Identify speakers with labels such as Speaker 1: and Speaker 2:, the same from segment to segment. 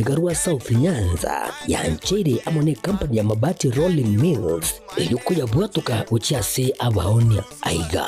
Speaker 1: Iga rwa South Nyanza yancheire amo ne company ya Mabati Rolling Mills erio koyabwatoka gochia ase abaonia. Aiga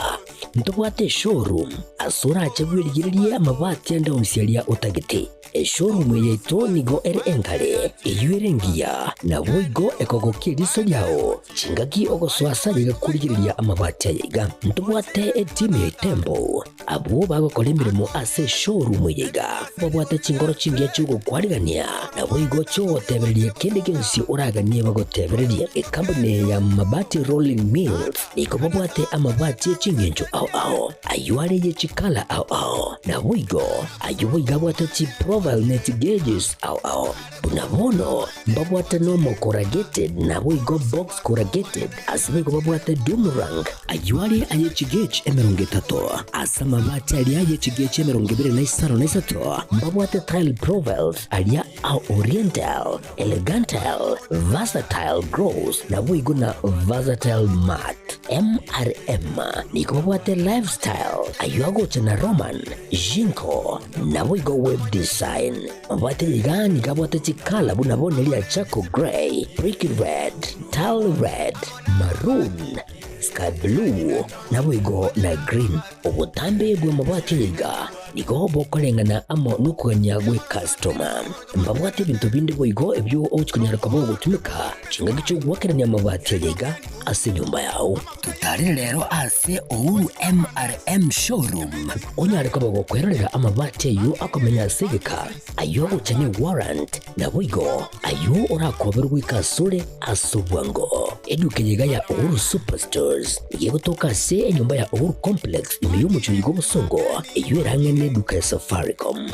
Speaker 1: ntobwate eshowroom ase orache bwerigererie amabati ande onsi aria otagete. Eshowroom eye yaito nigo ere enkare, eyio ere engiya, naboigo ekogokia eriso riao chingaki ogosoa ase ayaiga korigereria amabati aya iga. Ntobwate etimu ya Itembo Abwo bagokora emeremo ase eshowroom eye iga babwate chinkoro chingiya chi'ogokwarigania, naboigo chi'ogotebereria kende gionsi oraganie bagotebererie. Ekampuni eye ya Mabati Rolling Mills nigo babwate amabati e chingencho ao ao, ayio are ye chikala ao ao, naboigo ayio boigo abwate chiprofile ne chigauges ao ao. Buna bono mbabwate normal corrugated naboigo box corrugated, ase boigo babwate doom rank, ayio are aye chigauge 30, ase amabati aria aye chigauge 25, mbabwate tile profiles aria a oriental, elegantile, versatile gloss naboigo na versatile matte. MRM nigo babwate lifestyle, ayio agocha na Roman, Jinko, naboigo web design. Mabwate iga nigo abwate chikala buna bono eria charcoal grey, brick red, tile red, maroon, sky blue, naboigo na green. Obotambe bw'amabati aya iga nigo bokoreng'ana amo nokogania gw'ecustoma. Mbabwate ebinto binde boigo ebio ogochia konyara koba ogotumeka chingaki chi'ogoakerania amabati aya iga ase enyomba yao. Totarere rero ase Uhuru MRM Showroom onyare koba gokwerorera amabati ayio akomenya ase egeka, ayio agocha ne warrant, naboigo ayio orakoberwe goika asore ase obwango. Eduka eye iga ya Uhuru Superstores nigo egotoka ase enyomba ya Uhuru Complex ime y'omochie oyo bw'obosongo eyio ere ang'e neduka ya Safaricom.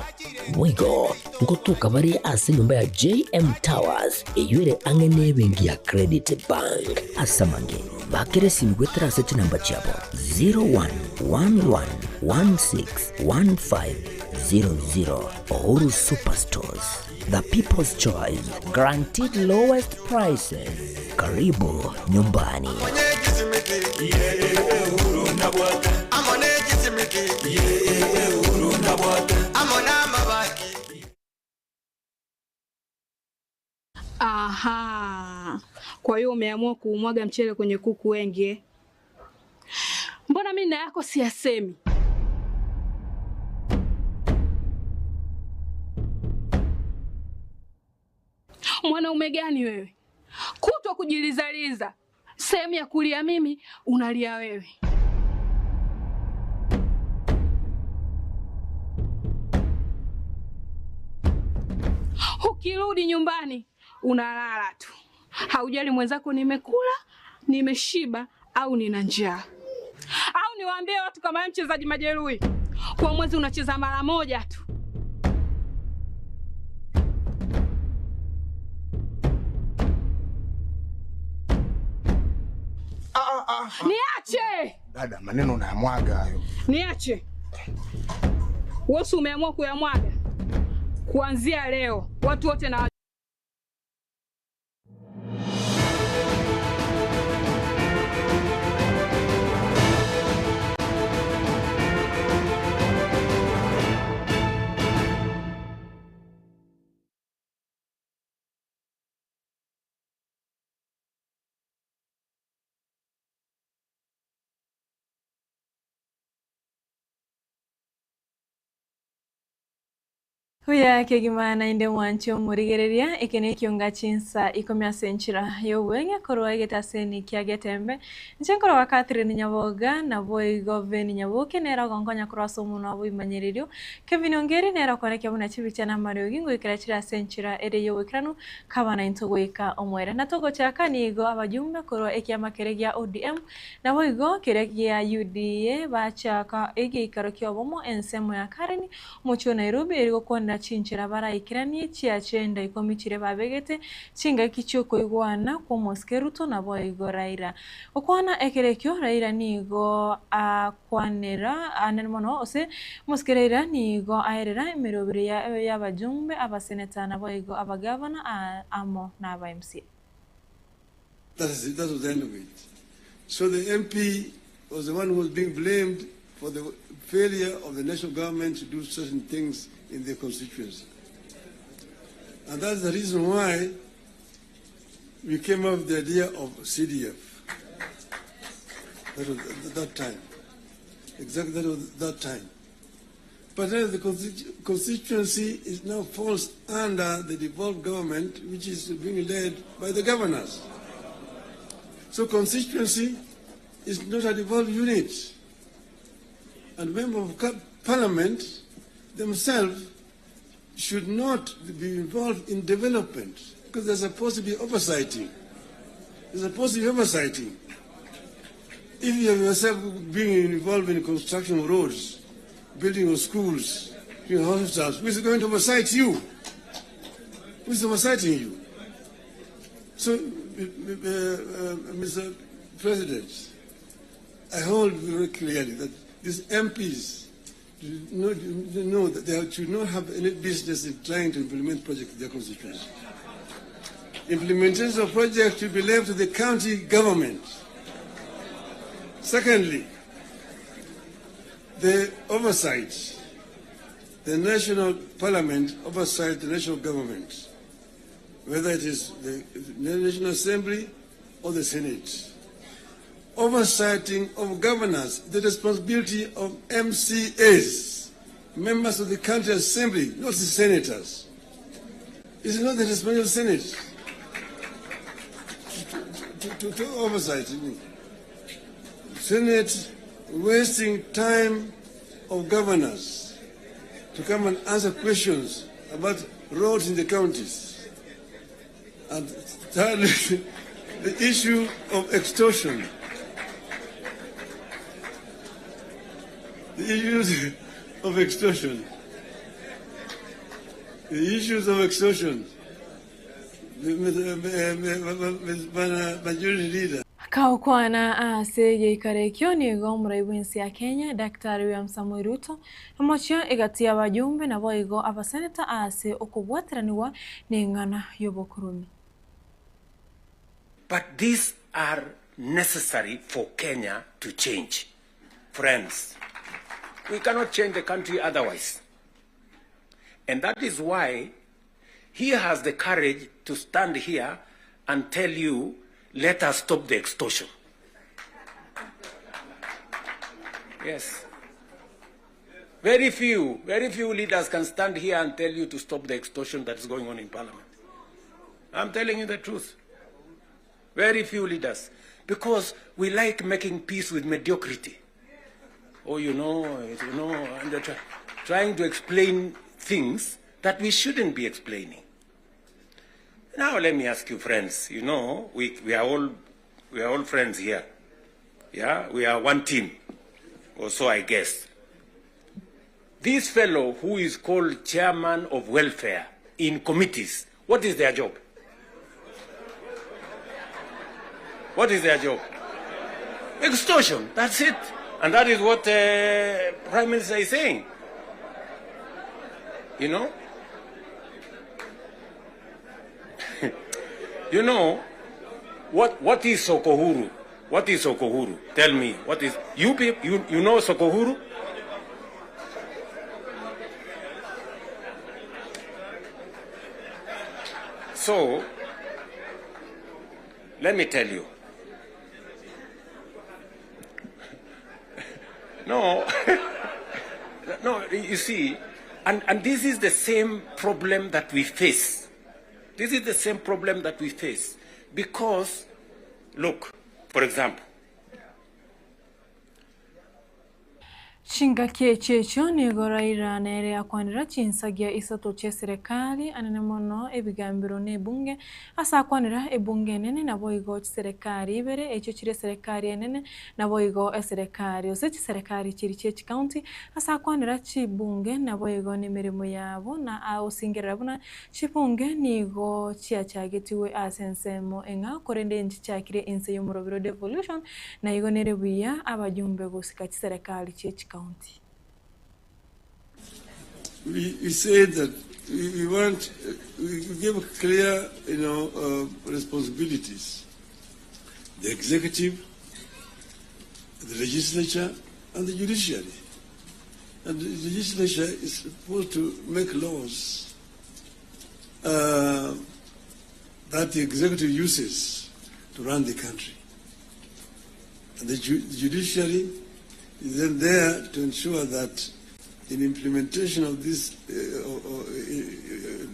Speaker 1: Boigo ngotoka bare ase enyomba ya JM Towers eyio ere ang'e nebenki ya Credit Bank. Ase amange, bakera esimi goetera ase chinamba chiabo 0111161500. Uhuru Superstores, the people's choice, guaranteed lowest prices. Karibu nyumbani.
Speaker 2: Aha, kwa hiyo umeamua kuumwaga mchele kwenye kuku wengi eh? Mbona mimi na yako siyasemi? Mwanaume gani wewe? Kutwa kujilizaliza, sehemu ya kulia mimi unalia wewe. Ukirudi nyumbani unalala tu, haujali mwenzako nimekula, nimeshiba au nina njaa. Au niwaambie watu kama wewe mchezaji majeruhi, kwa mwezi unacheza mara moja tu. Niache
Speaker 3: Dada, maneno unayamwaga hayo.
Speaker 2: niache. Wewe si umeamua kuyamwaga? Kuanzia leo watu wote na
Speaker 4: Buya kegima naende mwanche omorigereria eke na ekionga chinsa ikomi ase enchera ya obweng'e korwa egetaseni kia Getembe inche nkorwa Catherine Nyaboga naboigo Ben Nyaboke nere ogonkonya korwa ase omonwa bw'oimanyererio Kevin Ongeri nere okorekia buna chibicha na amariogi ngoikera chire ase enchera ere y'oboikeranu kabana intwe goika omoerio. Na togochaka nigo abajumbe korwa ekiama keria gia ODM Naboigo keria gia UDA bachaka egeikaro ki'obomo ensemo ya Karen, omochie o Nairobi, erio gokwanera chinchera baraikeranie chi'agenda ikomi chiria babegete chingaki chi'okoigwana kw'omosike Ruto naboigo Raila. Gokwana ekero ekio Raila nigo akwanera anene mono ase omosike Raila nigo aerera emeroberi y'abajumbe, abaseneta naboigo abagavana amo naba MCA.
Speaker 5: That is, that was the end of it. So the MP was the one who was being blamed for the failure of the national government to do certain things in their constituency. And that's the reason why we came up with the idea of CDF. That was at that time. Exactly that was that time. But then the constituency is now falls under the devolved government, which is being led by the governors. So constituency is not a devolved unit. And members of parliament themselves should not be involved in development because they're supposed to be oversighting. They're supposed to be oversighting. If you have yourself being involved in construction of roads, building of schools, building hospitals, who is going to oversight you? Who is oversighting you? So, Mr. President, I hold very clearly that these MPs do not know that they should not have any business in trying to implement projects in their constituency. Implementation of projects should be left to the county government. Secondly, the oversight, the national parliament oversight the national government, whether it is the National Assembly or the Senate. Oversighting of governors, the responsibility of MCAs, members of the county assembly, not the senators. It's not the responsibility of the Senate to oversight. Senate wasting time of governors to come and answer questions about roads in the counties. And thirdly, the issue of extortion. The issues of extortion. The issues of extortion. The majority leader.
Speaker 4: Kaokwana ase egeikaro ekio nigo omorai bw'ense ya Kenya Daktari William Samoei Ruto omochie egati y'abajumbe naboigo abaseneta ase okobwateranigwa n'eng'ana y'obokoroni.
Speaker 6: But these are necessary for Kenya to change. Friends, we cannot change the country otherwise. And that is why he has the courage to stand here and tell you, let us stop the extortion. Yes. Very few leaders can stand here and tell you to stop the extortion that's going on in parliament. I'm telling you the truth. Very few leaders. Because we like making peace with mediocrity. Oh, and they're trying to explain things that we shouldn't be explaining. Now let me ask you, friends, we are all friends here. Yeah, we are one team, or so I guess. This fellow who is called chairman of welfare in committees, what is their job? What is their job? Extortion, that's it. And that is what the Prime Minister is saying. You know? You know, what is Sokohuru? What is Sokohuru? Tell me, what is, you people, you know Sokohuru? So, let me tell you. No, no, you see, and this is the same problem that we face. This is the same problem that we face because, look, for example,
Speaker 4: Chingaki echio nigo Raila nere akwanera chinsagia isato chia serikali anene mono ebigambiro na ebunge ase akwanera ebunge enene naboigo chiserikali ibere echio chire serikali enene naboigo eserikali ase chiserikali chiri chia chikaunti ase akwanera chibunge naboigo na emeremo yabo na aosingerera buna chibunge nigo chiachagetiwe ase ensemo eng'a korende nchichakire ense y'omorobiro devolution na igo nere buya abajumbe gosika chiserikali chia chikaunti.
Speaker 5: We said that we want, we give clear, responsibilities. The executive, the legislature, and the judiciary. And the legislature is supposed to make laws. uh, that the executive uses to run the country. And the ju- judiciary is then there to ensure that in implementation of this, uh, or,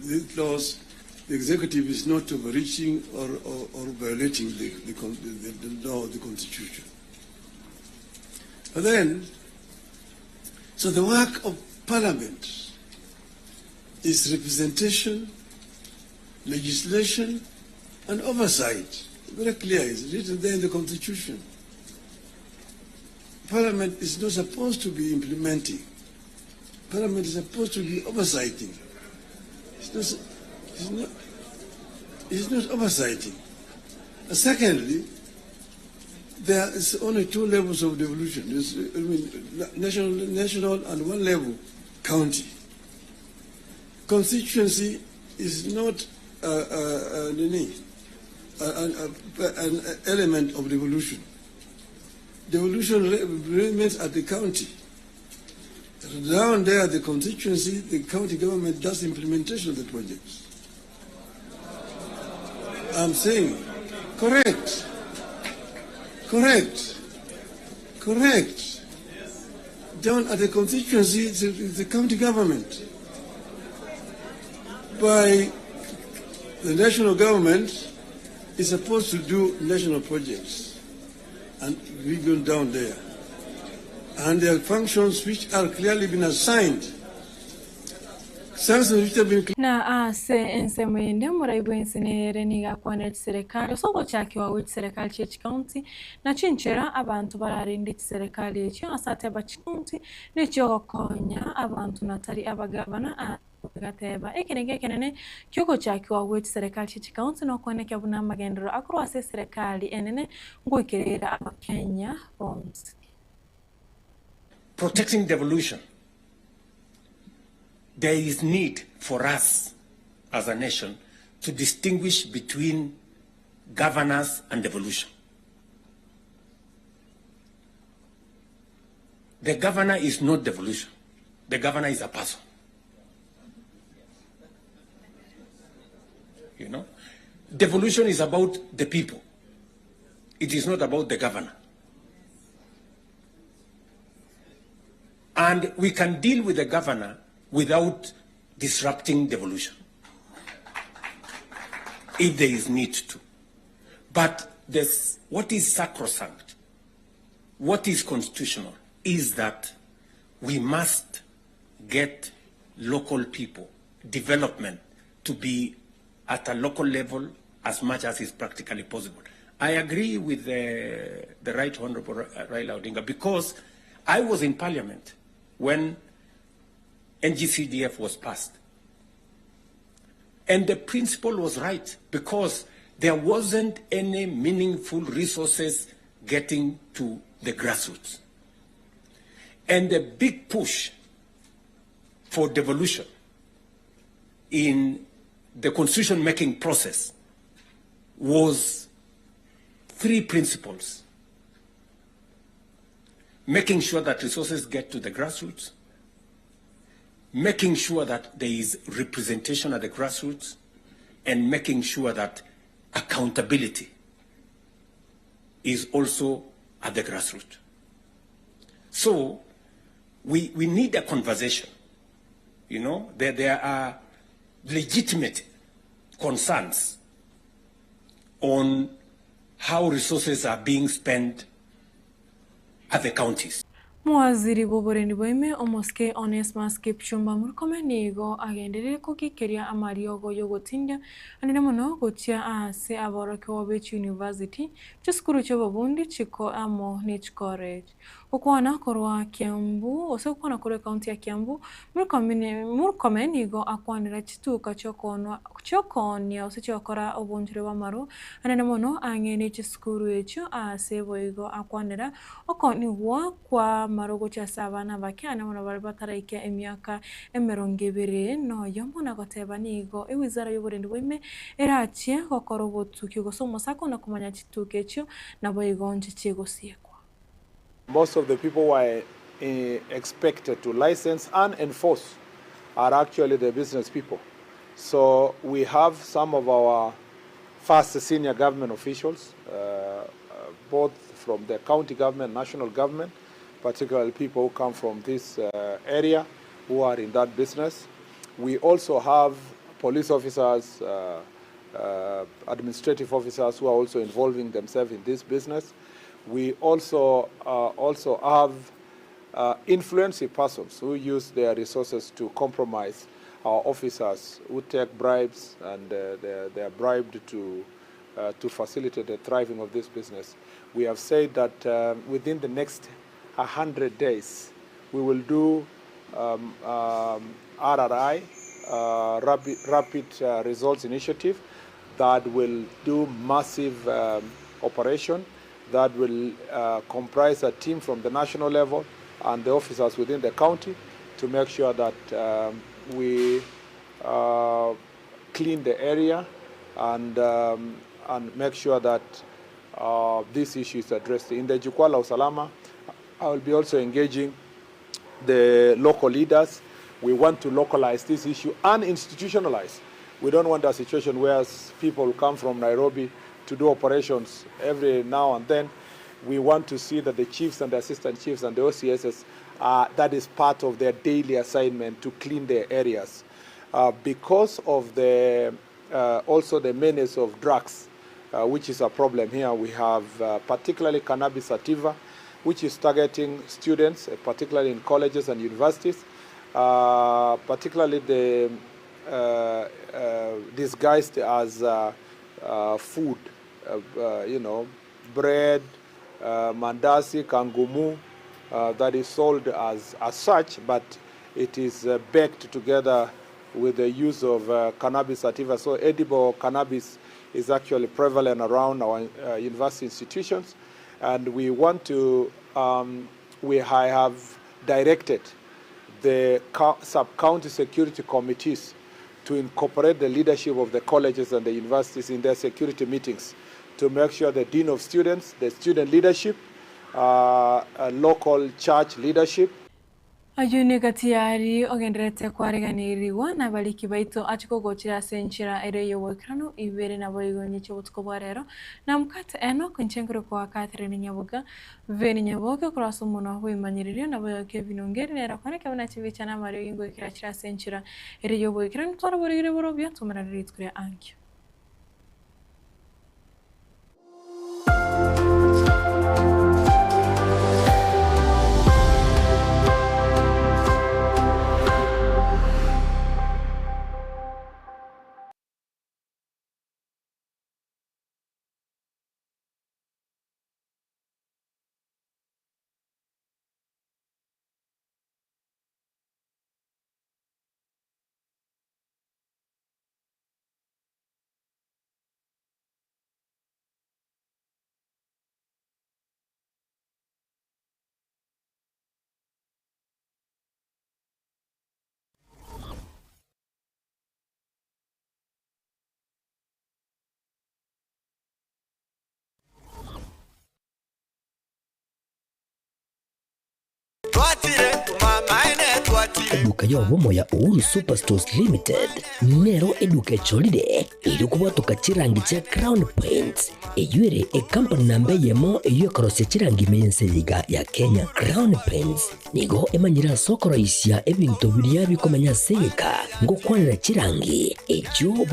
Speaker 5: these laws, the executive is not overreaching or, or, or violating the, the, the, the law of the constitution. But then, so the work of parliament is representation, legislation, and oversight. Very clear, it's written there in the constitution. Parliament is not supposed to be implementing. Parliament is supposed to be oversighting. It's not, it's not, it's not oversighting. And secondly, there is only two levels of devolution. There's, I mean, national, national and one level, county. Constituency is not an element of devolution. Devolution remains at the county. Down there, the constituency, the county government does implementation of the projects. I'm saying, correct, correct, correct. Down at the constituency, it's, it's the county government. By the national government is supposed to do national projects, and we go down there. And there are functions which are clearly been assigned. Sanctions which have been
Speaker 4: Na ase ensemo ende omorai bwensi nere nigo akwanera chiserekari ase ogochakiwa gwa chiserekari chia chikaunti na chinchera abanto bararende chiserekari echio ase ateba chikaunti nechiogokonya abanto natari abagavana gateba ekerenge ekenene kiogochakiwa gwa chiserekari chia chikaunti nokwenekea buna amagendero akorwa ase eserekari enene ngoikerera abakenya bonsi.
Speaker 6: Protecting devolution, there is need for us as a nation to distinguish between governance and devolution. The governor is not devolution. The governor is a person. You know? Devolution is about the people. It is not about the governor. And we can deal with the governor without disrupting devolution, if there is need to. But this, what is sacrosanct, what is constitutional, is that we must get local people, development, to be at a local level as much as is practically possible. I agree with the, the Right Honorable Raila Odinga, because I was in Parliament when NGCDF was passed. And the principle was right, because there wasn't any meaningful resources getting to the grassroots. And the big push for devolution in the constitution-making process was three principles. Making sure that resources get to the grassroots, making sure that there is representation at the grassroots, and making sure that accountability is also at the grassroots. So we, we need a conversation. You know, there, there are legitimate concerns on how resources are being spent at the counties.
Speaker 4: Mwaziri bw'oborendi bwaime omosike Onesmus Kipchumba Murkomen nigo agenderere kogikeria amariogo yogotindia anene mono gochia ase aborokigwa be university chisukuru chia chiko amo ne chicollege gokwana korwa Kiambu ase gokwana korwa ekaunti ya Kiambu Murkomen nigo akwanera chituka chiokonia ase chiokora obonchore bwa amaru anene mono ang'e ne chisukuru echio ase boigo akwanera okonigwa kwa marogo ase abana bake ane mono bari bataraika emiaka emirongo ebere noyo mbona goteba nigo ewizara y'oborendi bwaime erachie gokora obotuki gose omosako na kumanya chituka echio nabo igo nche chigosiekwa.
Speaker 7: Most of the people were expected to license and enforce are actually the business people. So we have some of our first senior government officials, both from the county government, national government, particularly people who come from this area who are in that business. We also have police officers, administrative officers who are also involving themselves in this business. We also also have influential persons who use their resources to compromise our officers, who take bribes and they are bribed to facilitate the thriving of this business. We have said that within the next 100 days, we will do RRI, Rapid Results Initiative, that will do massive operation that will comprise a team from the national level and the officers within the county to make sure that we clean the area and make sure that this issue is addressed. In the Jukwaa la Usalama, I will be also engaging the local leaders. We want to localize this issue and institutionalize. We don't want a situation where people come from Nairobi to do operations every now and then. We want to see that the chiefs and the assistant chiefs and the OCSs, that is part of their daily assignment to clean their areas. Because of the also the menace of drugs, which is a problem here, we have particularly cannabis sativa, which is targeting students, particularly in colleges and universities, particularly the disguised as food, you know, bread, mandasi, kangumu, that is sold as such, but it is baked together with the use of cannabis sativa. So edible cannabis is actually prevalent around our university institutions, and we want to, we have directed the sub-county security committees to incorporate the leadership of the colleges and the universities in their security meetings to make sure the dean of students, the student leadership, local church leadership.
Speaker 4: Ayio nigo tiyari ogendererete kwareganirigwa nabariki baito achie kogochera ase enchera ere y'oboikeranu ibere naboigo inyeche obotuko bwa rero na mokate Enock inche nkore koa Catherine Nyaboga Veni Nyaboke korwa ase omonwa bw'ebimanyererio naboigo Kevin Ongeri nere okwaneke buna chibicha na amariogi ngoikera chire ase enchera ere y'oboikeranu twaraborigire borobio tomerane rituko ria ankio.
Speaker 1: Eduka y'obomo ya Uhuru Superstores Limited nero eduka echorire erio kobwatoka chirangi chia Crown Paints eyio ere ecompany namba eyemo eyio ekorosia chirangi ime y'ense eye iga ya Kenya. Crown Paints nigo emanyire ase okoroisia ebinto biria bikomenya ase egeka ngokwanera chirangi echio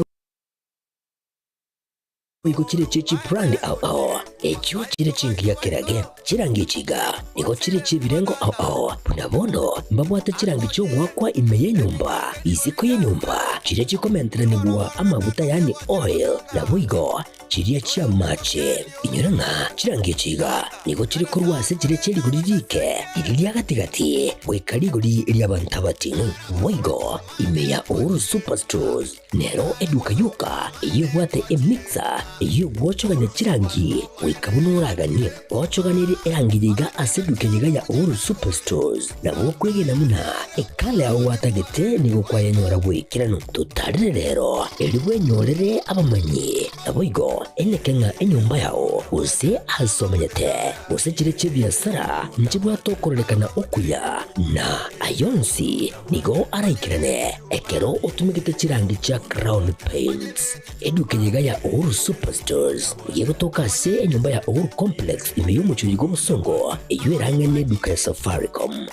Speaker 1: Boigo chire chie chibrand ao ao, echio chire chingiya kerage. Chirangi echi iga nigo chire chi'ebirengo ao ao, buna bono mbabwate chirangi chi'ogoakwa ime y'enyomba, isiko y'enyomba, chiria chikomenteranigwa amaguta yaani oil, naboigo chiria chi'amache. Inyora ng'a chirangi echi iga nigo chire korwa ase chiria chie rigori rike, riria ria gati-gati, goika rigori ri'abanto abating'u. Boigo ime ya Uhuru Superstores Nero eduka yoka eyio ebwate emixer eyio egwochogania chirangi goika buna oraganie. Ochoganirie erangi yaiga ase eduka eyeiga ya Uhuru Superstores nabo okwegena buna ekala yao gwatagete nigo kwayenyora bw'ekeranu. Totarire rero erio bwenyorere abamanyi. Naboigo eneke ng'a enyomba yao, gose aase omenyete, gose chire chi'ebiasara nchibwate okororekana okuya, na ay'onsi nigo araikerane ekero otumegete chirangi chia Crown Paints. Eduka eye iga ya Uhuru Superstores nigo egotoka ase enyomba ya Uhuru Complex ime y'omochie oyo bw'obosongo, eyio erang'e neduka ya Safaricom.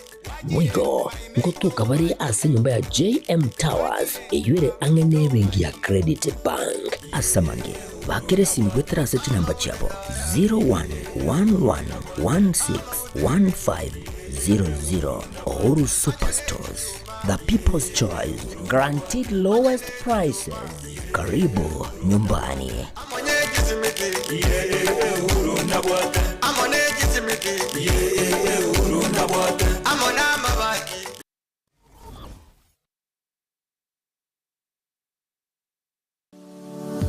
Speaker 1: Boigo ngotoka bare ase enyomba ya JM Towers eyio ere ang'e nebenki ya Credit Bank. Ase amange, bakera esimi goetera ase chinamba chiabo 0111161500. Uhuru Superstores, the people's choice, guaranteed lowest prices. Karibu nyumbani.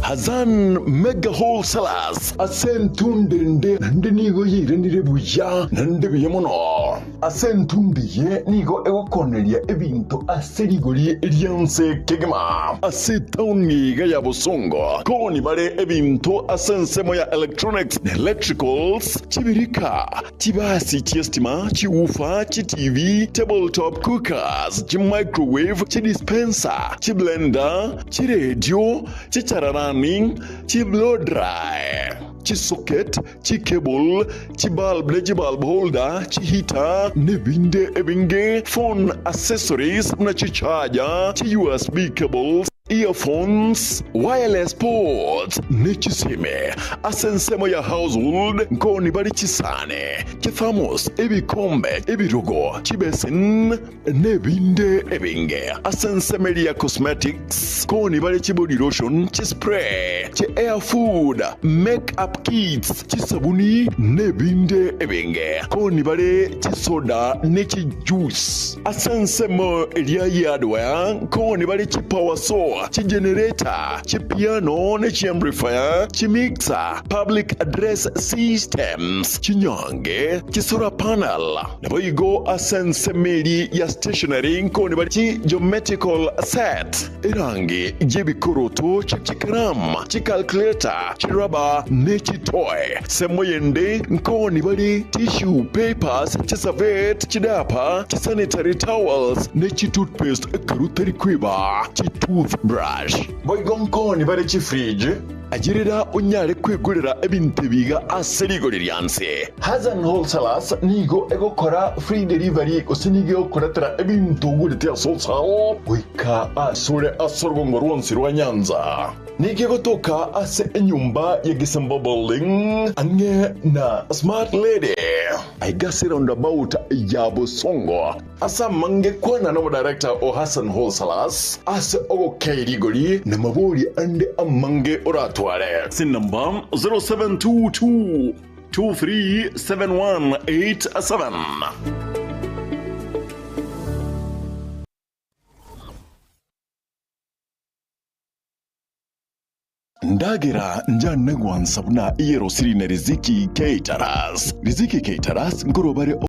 Speaker 8: Hazan Mega Wholesalers ase entundo ende naende nigo yairanire buya naende buya mono. Ase entundo eye nigo egokoneria ebinto ase rigori ri'ense kegima. Ase etaoni iga ya Bosongo koni bare ebinto ase ensemo ya electronics na electricals, chibirika, chibasi chi'estima, chiwoofer, chiTV, table top cookers, chimicrowave, chidispenser, chiblender, chiredio, chichararani, chiblow dry, chisocket, chicable, chibulb ne chibulb holder, chiheater, nebinde ebinge, phone accessories buna chicharger, chi-USB cables, earphones, wireless ports, ne chisime. Ase ensemo ya household nkoni bare chisani, chithermos, ebikombe, ebirogo, chibesin, Nebinde ebinge ase ensemo eria ya cosmetics, koni bare chibody lotion, chispray, chi hair food, make up kits, chisabuni, nebinde ebinge. Koni bare chisoda ne chijuice. Ase ensemo eria ye hardware, koni bare chipower saw, chigenerator, chipiano ne chiamplifier, chimixer, public address systems, chinyange, chisolar panel. Naboigo ase ensemo eria ya stationery nkoni bare chi geometrical set, erangi y'ebikoroto, chikaramu, chicalculator, chirubber, ne chitoy. Ensemo yende nkoni bare tissue papers, chiservette, chidiaper, chisanitary towels, ne chitoothpaste ekero tari kweba chitoothbrush. Boigo nkoni bare chifridge. Ayerera onyare kwegorera ebinto ebi iga ase rigori ria nse. Hassan Wholesalers nigo egokora free delivery gose nigo egokoretera ebinto ogorete ase wholesale goika asore ase orogongo rwonsi rwa Nyanza. Nigo egotoka ase enyomba ya Gisembo Building ang'e na Smart Lady aiga ase roundabout ya Bosongo. Ase amange kwana nomodirector o Hassan Wholesalers ase ogokei rigori na mabori ande amange oratware. Ase enamba 0722 237187. Ndagera njane gwansa buna eyerosiri na Riziki Caterers. Riziki Caterers nkorwa bare.